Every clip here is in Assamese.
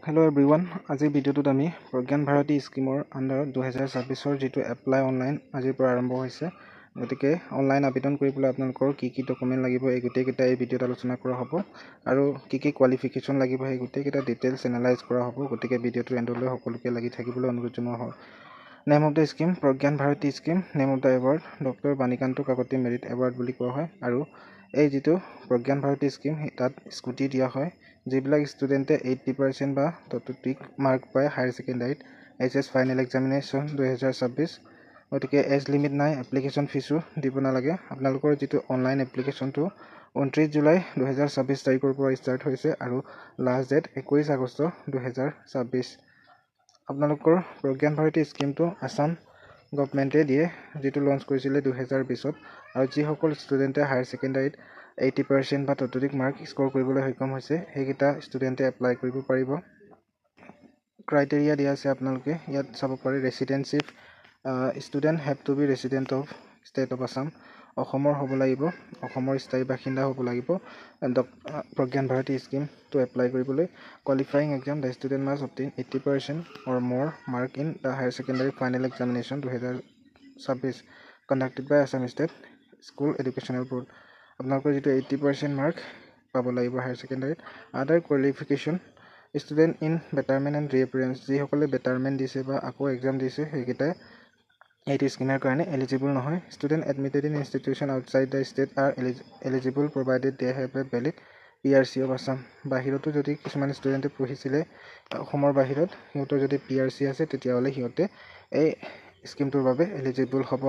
হেল্ল' এভৰিৱান, আজিৰ ভিডিঅ'টোত আমি প্ৰজ্ঞান ভাৰতী স্কীমৰ আণ্ডাৰত 2026ৰ যিটো এপ্লাই অনলাইন আজিৰ পৰা আৰম্ভ হৈছে, গতিকে অনলাইন আবেদন কৰিবলৈ আপোনালোকৰ কি কি ডকুমেণ্ট লাগিব, এই গোটেইকেইটা এই ভিডিঅ'ত আলোচনা কৰা হ'ব আৰু কি কি কোৱালিফিকেশ্যন লাগিব, সেই গোটেইকেইটা ডিটেইলছ এনালাইজ কৰা হ'ব। গতিকে ভিডিঅ'টোৰ এণ্ডলৈ সকলোকে লাগি থাকিবলৈ অনুৰোধ জনোৱা হ'ল। Name of the scheme, Pragyan Bharati scheme. Name of the award, Doctor Banikanta Kakati Merit Award বুলি কোৱা হয়। আৰু এই যিটো প্ৰজ্ঞান ভাৰতী স্কীম, তাত স্কুটি দিয়া হয় যিবিলাক ষ্টুডেণ্টে 80% বা ততোধিক মাৰ্ক পায় হায়াৰ ছেকেণ্ডাৰীত, এইচএছ ফাইনেল এক্সামিনেশ্যন 2026। গতিকে এজ লিমিট নাই, এপ্লিকেশ্যন ফিজো দিব নালাগে। আপোনালোকৰ যিটো অনলাইন এপ্লিকেশ্যনটো 29 জুলাই 2026 তাৰিখৰ পৰা ষ্টাৰ্ট হৈছে আৰু লাষ্ট ডেট 21 আগষ্ট 2026। আপোনালোকৰ প্ৰজ্ঞান ভাৰতী স্কীমটো আছাম গভমেণ্টে দিয়ে, যিটো লঞ্চ কৰিছিলে 2020ত। আৰু যিসকল ষ্টুডেণ্টে হায়াৰ ছেকেণ্ডাৰীত 80% বা ততোধিক মাৰ্ক স্ক'ৰ কৰিবলৈ সক্ষম হৈছে, সেইকেইটা ষ্টুডেণ্টে এপ্লাই কৰিব পাৰিব। ক্ৰাইটেৰিয়া দিয়া আছে, আপোনালোকে ইয়াত চাব পাৰে। Residency, student have to be resident of state of Assam. অসমৰ হ'ব লাগিব, অসমৰ স্থায়ী বাসিন্দা হ'ব লাগিব প্ৰজ্ঞান ভাৰতী স্কীমটো এপ্লাই কৰিবলৈ। Qualifying exam, the student must obtain 80% or more mark in the higher secondary final examination 2026 conducted by Assam State School Educational Board. আপোনালোকৰ যিটো 80% মাৰ্ক পাব লাগিব হায়াৰ ছেকেণ্ডাৰীত। Other qualification, student in betterment and reappearance, যিসকলে বেটাৰমেণ্ট দিছে বা আকৌ এক্সাম দিছে, সেইকেইটাই এইটো স্কীমৰ কাৰণে এলিজিবল নহয়। Student admitted in institution outside the state are eligible, provided they have a valid PRC of Assam. বাহিৰতো যদি কিছুমান ষ্টুডেণ্টে পঢ়িছিলে অসমৰ বাহিৰত, সিহঁতৰ যদি পিআৰচি আছে, তেতিয়াহ'লে সিহঁতে এই স্কীমটোৰ বাবে এলিজিবল হ'ব।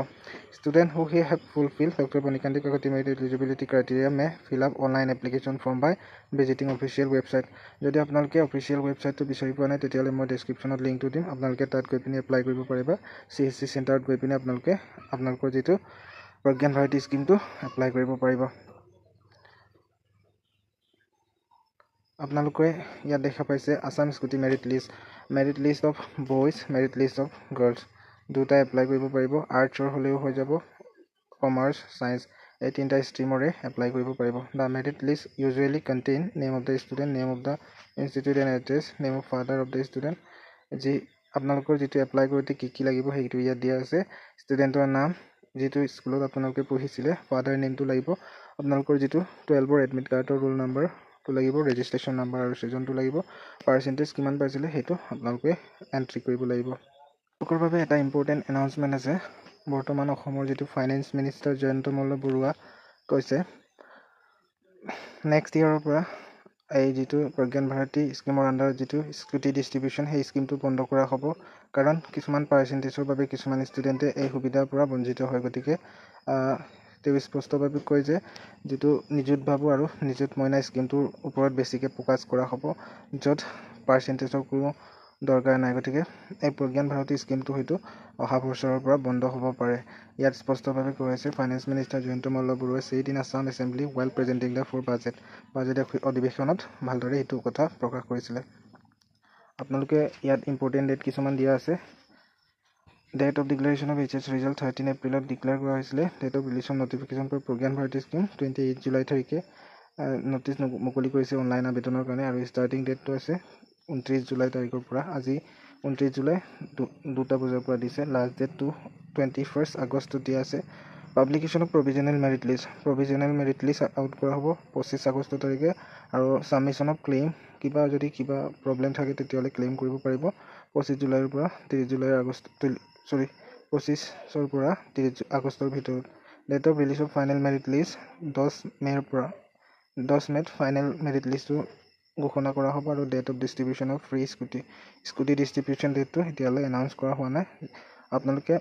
Student who he have fulfil Doctor Banikanta Kakati Merit eligibility criteria may fill up online application form by visiting official website. যদি আপোনালোকে অফিচিয়েল ৱেবছাইটটো বিচাৰি পোৱা নাই, তেতিয়াহ'লে মই ডেছক্ৰিপশ্যনত লিংকটো দিম। আপোনালোকে তাত গৈ পিনি এপ্লাই কৰিব পাৰিব। চিএছচি চেণ্টাৰত গৈ পিনি আপোনালোকে আপোনালোকৰ যিটো প্ৰজ্ঞান ভাৰতী স্কীমটো এপ্লাই কৰিব পাৰিব। আপোনালোকে ইয়াত দেখা পাইছে Assam Scooty merit list, merit list of boys, merit list of girls, দুটাই এপ্লাই কৰিব পাৰিব। আৰ্টছৰ হ'লেও হৈ যাব, কমাৰ্চ, ছায়েন্স, এই তিনিটা ষ্ট্ৰীমৰে এপ্লাই কৰিব পাৰিব। The merit list usually contain name of the student, name of the institute and address, name of father of the student. যি আপোনালোকৰ যিটো এপ্লাই কৰোঁতে কি কি লাগিব, সেইটো ইয়াত দিয়া আছে। ষ্টুডেণ্টৰ নাম, যিটো স্কুলত আপোনালোকে পঢ়িছিলে, ফাদাৰ নেমটো লাগিব, আপোনালোকৰ যিটো 12ৰ এডমিট কাৰ্ডৰ ৰোল নাম্বাৰটো লাগিব, ৰেজিষ্ট্ৰেশ্যন নাম্বাৰ আৰু ছিজনটো লাগিব, পাৰ্চেণ্টেজ কিমান পাইছিলে, সেইটো আপোনালোকে এণ্ট্ৰি কৰিব লাগিব। আপোনালোকৰ বাবে এটা ইম্পৰ্টেণ্ট এনাউন্সমেণ্ট আছে। বৰ্তমান অসমৰ যিটো ফাইনেন্স মিনিষ্টাৰ জয়ন্ত মল্ল বৰুৱা কৈছে, নেক্সট ইয়েৰৰ পৰা এই যিটো প্ৰজ্ঞান ভাৰতী স্কীমৰ আণ্ডাৰত যিটো স্কুটি ডিষ্ট্ৰিবিউশ্যন, সেই স্কীমটো বন্ধ কৰা হ'ব। কাৰণ কিছুমান পাৰ্চেণ্টেজৰ বাবে কিছুমান ষ্টুডেণ্টে এই সুবিধাৰ পৰা বঞ্চিত হয়। গতিকে তেওঁ স্পষ্টভাৱে কয় যে যিটো নিযুত বাবু আৰু নিযুত মইনা স্কীমটোৰ ওপৰত বেছিকৈ ফ'কাছ কৰা হ'ব, য'ত পাৰ্চেণ্টেজৰ কোনো দৰকাৰ নাই। গতিকে এই প্ৰজ্ঞান ভাৰতী স্কীমটো হয়তো অহা বছৰৰ পৰা বন্ধ হ'ব পাৰে। ইয়াত স্পষ্টভাৱে কোৱা হৈছে, Finance Minister Jayanta Malla Baruah said in Assam Assembly while presenting the for budget. Budget অধিৱেশনত ভালদৰে এইটো কথা প্ৰকাশ কৰিছিলে। আপোনালোকে ইয়াত ইম্পৰ্টেণ্ট ডেট কিছুমান দিয়া আছে। Date of declaration of HS result 13 এপ্ৰিলত ডিক্লেয়াৰ কৰা হৈছিলে। Date of release of notification for Pragyan Bharati scheme, 28 July তাৰিখে নটিচ মুকলি কৰিছে অনলাইন আবেদনৰ কাৰণে। আৰু ষ্টাৰ্টিং ডেটটো আছে 29 জুলাই তাৰিখৰ পৰা। আজি 29 জুলাই 2টা বজাৰ পৰা দিছে। লাষ্ট ডেটটো 21 আগষ্টত দিয়া আছে। Publication of provisional merit list, provisional merit list out কৰা হ'ব 25 আগষ্ট তাৰিখে। আৰু ছাবমিশ্যন অফ ক্লেইম, কিবা যদি কিবা প্ৰব্লেম থাকে, তেতিয়াহ'লে ক্লেইম কৰিব পাৰিব 25 জুলাইৰ পৰা 30 জুলাইৰ আগষ্ট, চৰি, 25ৰ পৰা 30 আগষ্টৰ ভিতৰত। Date of release of final merit list 10 মে'ৰ পৰা, 10 মে'ত ফাইনেল মেৰিট লিষ্টটো ঘোষণা কৰা হ'ব। আৰু date of distribution of free scooty, scooty distribution ডেটটো এতিয়ালৈ এনাউন্স কৰা হোৱা নাই। আপোনালোকে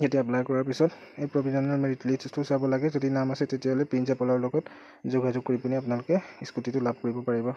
এতিয়া এপ্লাই কৰাৰ পিছত এই প্ৰভিজনেল মেৰিট লিষ্টটো চাব লাগে। যদি নাম আছে, তেতিয়াহ'লে প্ৰিন্সিপালৰ লগত যোগাযোগ কৰি পিনি আপোনালোকে স্কুটিটো লাভ কৰিব পাৰিব।